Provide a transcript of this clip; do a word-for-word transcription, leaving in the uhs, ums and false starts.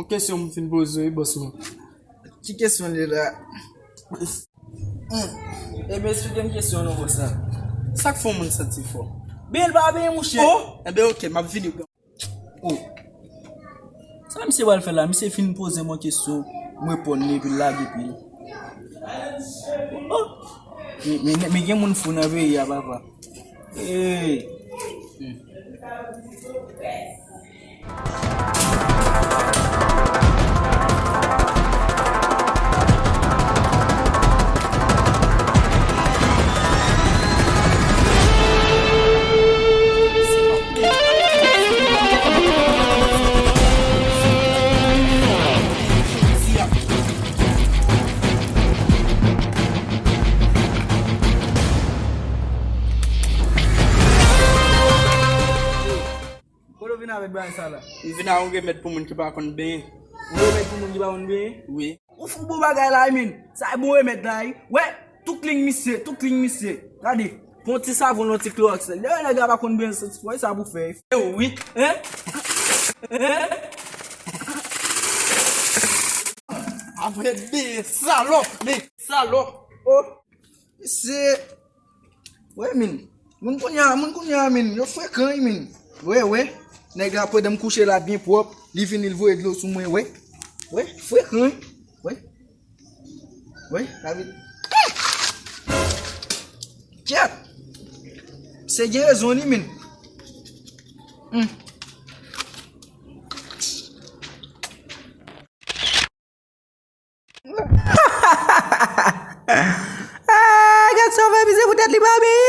Kesyon m fin poze, wi, bòs mwen. Ki kesyon li la? Hmm. Ebyen, esplike m kesyon non, bòs la. Sa k fè yon moun santi fò? Byen, l pa byen, monchè. Oh! Ebyen, oke, m ap vini. Oh. Sa misye pral fè la? Misye fin poze mwen kesyon, m reponn li, epi l lage pye l. Oh! Men, men, men gen moun fou nan peyi a, papa. Hey! Hmm. Kote w vin avèk bagay sa la? M vin ak yon remèd pou moun ki pa konn benyen. Yon remèd pou moun ki pa konn benyen? Wi. Ou fou bon bagay la, wi, men. Sa e bon remèd la, wi. Wè, tou klin misye, tou klin misye. Gade, pran ti savon, yon ti klowòks. Lè nèg la pa konn benyen, se ti fòy sa pou fè. E wi. Hein? Hein? Avèk de salòp, men salòp. Oh. Misye, wè, min. Moun kounye a, moun kounye a, min. Yo frekan, wi, min. Wè, wè. Nèg la, pandan m kouche la byen pwòp, li vini, li voye dlo sou mwen, wè. Wè, frekan, wi. Wè. Wè, la vi. Kyèt! Misye gen rezon, li, min. Hmm. Ah, gad sa w fè misye pou tèt li pa byen.